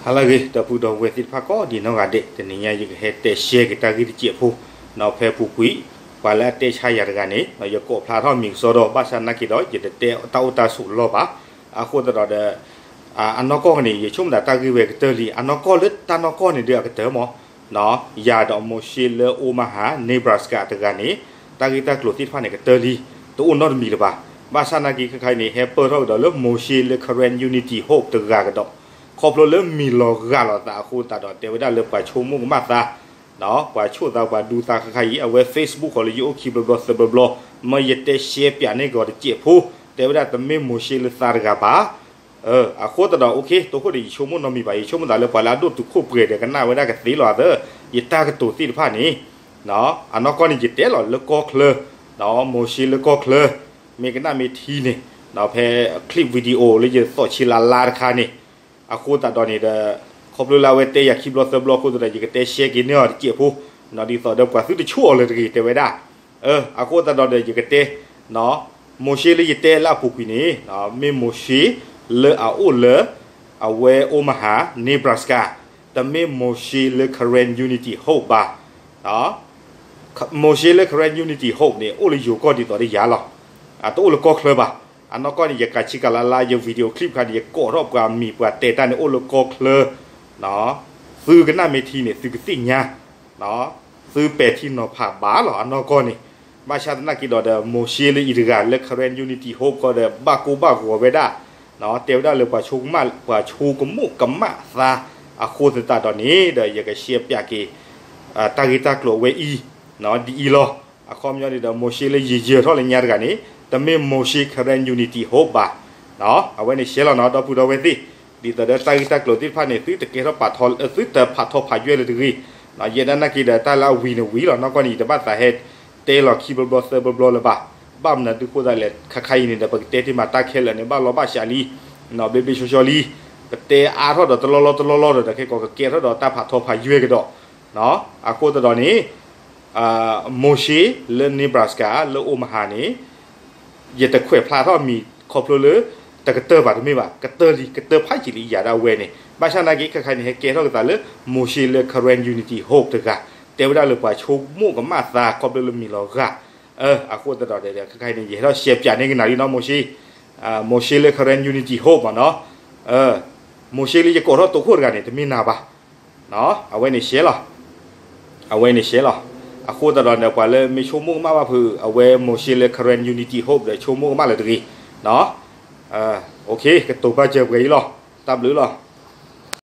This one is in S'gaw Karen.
ဟါလၢအဂ့ၤ ဒီပုၢ်ဒီဝဲၢ်သ့ၣ်တဖၣ်ကိးဒံးနီၢ်ဂၤဒဲး, တနံၤညါယကဟဲတဲရှဲက့ၤတၢ်ဂ့ၢ်တစဲးဖိ, ဖဲပူၤကွံာ် ပှၤလၢအတဲဆါယၤတဂၤန့ၣ် ယကိးဖျါထီၣ်မံၤကစီဒီး ဘၣ်ဆၣ်နာ်က့ဒီး ယတတဲတၢ်အိၣ်တၢ်ဆိးလီၢ်ဘၣ်. အဃိသတးဒီး အနီၢ်ကီၢ်န့ၣ် ယဆိကမိၣ်သးတၢ်ဂ့ၢ်ဝဲကတၢၢ်လံ, အနီၢ်ကီၢ်လၢတၢ်နီၢ်ကီၢ်န့ၣ်ဒုးအကတၢၢ်မး, ယၤဒီးမိၤၡ့လၢ Omaha Nebraska တဂၤန့ၣ် တၢ်ဂ့ၢ်တၢ်ကျိၤသ့ၣ်တဖၣ်န့ၣ် ကတၢၢ်လံ, တအိၣ်နီတမံၤလၢၤဘၣ်. ဘၣ်ဆၣ်နာ်က့ခဲခါအံၤန့ၣ် ဟဲပၢၢ်ထီၣ်ကဒီးလၢမိၤၡ့လၢ Karen Unity Hope တဂၤကဒီး, ခီဖျိလၢမံၤလီၤဂာ်လိာ်သးအဃိသတးဒီး တဲဝဲဒၣ်လၢပှၤဆိကမိၣ်ကမၣ်သး ပှၤဆိၣ်သးပှၤဒူသးခဲခါအံၤ အဝဲ Facebook ဃီလၢယအိၣ်ခံဘျီဘျီသၢဘျီဘျီ, မ့ၢ်ယတဲရှဲပၠးန့ၢ်ကီးတစဲးဖိ, တဲဝဲဒၣ်တမ့ၢ်မိၤၡ့လၢသးတဂၤဘၣ်. အဃိသတးဒီး okay တဟိၣ်ဒီးယဆိကမိၣ်နီတမံၤဘၣ်, ယဆိကမိၣ်သးလၢပှၤလၢအဒိၣ်တုာ်ခိၣ်ပှဲၤဒီးကနၣ်ဝဲဒၣ်ကသ့လီၤသၢ, ယတၢ်ကတိၤသ့ၣ်တဖၣ်န့ၣ် အနီၢ်ကီၢ်န့ၣ် ယတဲလီၤလၢကီၢ်ချၢ, မိၤၡ့လၢကီၢ်ချၢ, မ့ၢ်ကနၣ်မ့ၢ်ထံန့ၣ်, ဖဲ clip video လၢယသီၣ်ဆံလါလါတခါန့ၣ်, အဃိသတးဒီးန့ၣ်ဒီး ခီဖျိလၢအဝဲတဲယၤခံဘျီသၢဘျီအဃိသတးဒီး ယကတဲရှဲက့ၤန့ၢ်အီၤတစဲးဖိ, ဒ်သိးဒီးပှၤသုတဆိၣ်အီၤလၢၤတဂ့ၤ တဲဝဲဒၣ်. အဃိသတးဒီးဒီးယကတဲ မိၤၡ့လၢယတဲလၢအပူၤကွံာ်န့ၣ် မ့ၢ်မိၤၡ့လၢအအိၣ်လၢ အဝဲ Omaha Nebraska, တမ့ၢ်မိၤၡ့လၢ Karen Unity Hope ဘၣ်. မိၤၡ့လၢ Karen Unity Hope န့ၣ် အိၣ်လၢယိၤကီၢ်ဒ်သိးဒီးယၤလီၤ. တအိၣ်လၢကီၢ်ချၢဘၣ်. အနီၢ်ကီၢ်န့ၣ် ယကးဆံကလါလါ ယ video clip ခါန့ၣ် ယကိးထီၣ်ပှၤမံၤပှၤတဲတၢ်န့ၣ် အိၣ်လၢကီၢ်ချၢ, သုကနၣ်မ့ၢ်ထံန့ၣ် သုကသ့ၣ်ညါ, သုပဲာ်ထံနီၤဖးဘၣ်လီၤ အနီၢ်ကီၢ်န့ၣ်. ဘၣ်ဆၣ်သနာ်က့ဒီးဒီး မိၤၡ့လၢအံၤတဂၤလၢ Karen Unity Hope ကီးဒီး ဘၣ်ကိၢ်ဘၣ်ဂီၤဝဲဒၣ်, တဲဝဲဒၣ်လၢပှၤဆိကမိၣ် ပှၤဆိကမိၣ်ကမၣ်သးအဃိသတးဒီးန့ၣ်ဒီး ယကရှဲပၠးက့ၤ တၢ်ဂ့ၢ်တၢ်ကျိၤအဝဲအံၤ ဒ်အံၤလီၤ. အခီပညီန့ၣ်ဒီး မိၤၡ့လၢယယၢၤထီၣ်လၢညါတဂၤန့ၣ် တမ့ၢ်မိၤၡ့ Karen Unity Hope ဘၣ်. အဝဲန့ၣ်ရှဲလီၤနီၤ ဒီပုၢ်ဒီဝဲၢ်သ့ၣ်, ဒ်သိးဒီးတၢ်ဂ့ၢ်တၢ်ကျိၤသ့ၣ်တဖၣ်န့ၣ် သုတကဲထီၣ်ပာ်ထီ သုတဖးထီဖးယွဲၢ်လၢၤတဂ့ၤ, ယဲဒၣ်နာ်က့ဒီးတၢ်လၢအဝံၤန့ၣ်ဝံၤလီၤ နီၢ်ကီၢ်န့ၣ် ယတဘၣ်သးဟဲတဲလီၤခံဘျီဘျီသၢဘျီဘျီလၢၤဘၣ်. ဘၣ်မနုၤဒုးအဃိသတးလဲၣ် ခဲခါအံၤန့ၣ်ဒီး ပကတဲတ့ၢ်မးတၢ်ခဲလၢာ်န့ၣ် ဘၣ်လီၤဘၣ်စးလံ, ဘျ့ဘျ့ဆှီဆှီလံ, ပတဲအါထီၣ်ဒီးတလီၢ်လီၢ်တလီၢ်လီၢ်ဒီး ခဲကိးကကဲထီၣ်ဒီးတၢ်ဖးထီဖးယွဲၢ်ကဒီး အဃိသတးဒီးန့ၣ် မိၤၡ့လၢ Nebraska လၢ Omaha န့ၣ် ယတခွဲးဖျါထီၣ်မံၤခီဖျိလၢ တကတၢၢ်ဘၣ်တမ့ၢ်ဘၣ်, ကတၢၢ်လံ ကတၢၢ်ဖးယံာ်လံယၤဒၣ်ဝဲန့ၣ်. ဘၣ်ဆၣ်နာ်က့ ခဲခါအံၤန့ၣ် ဟဲကဲထီၣ်ကသးလၢ မိၤၡ့လၢ Karen Unity Hope တဂၤ, တဲဝဲဒၣ်လၢပှၤဆိကမိၣ်ကမၣ်သးခီဖျိလၢမံၤလီၤဂာ်. အဃိသတးဒီး ခဲခါအံၤန့ၣ် ယဟဲထီၣ်ရှဲပၠးန့ၢ်ကနၤလံနီၤ မိၤၡ့, မိၤၡ့လၢ Karen Unity Hope မ့ၢ်နီၤ, မိၤၡ့လၢယကိးထီၣ်တိခိၣ်တဂၤန့ၣ် တမ့ၢ်နၤဘၣ်. အဝဲန့ၣ်ရှဲလီၤ, အဝဲန့ၣ်ရှဲလီၤ. အဃိသတးဒီးန့ၣ် ပှၤလၢမ့ၢ်ဆိကမိၣ်ကမၣ်ဘၣ်ဖုး အဝဲမိၤၡ့လၢ Karen Unity Hope ဒီး ဆိကမိၣ်ကမၣ်လၢၤတဂ့ၤ. ကတိၤဘၣ်စၢၤပှဲၤအံၤလီၤ. တၢ်ဘျုးလီၤ.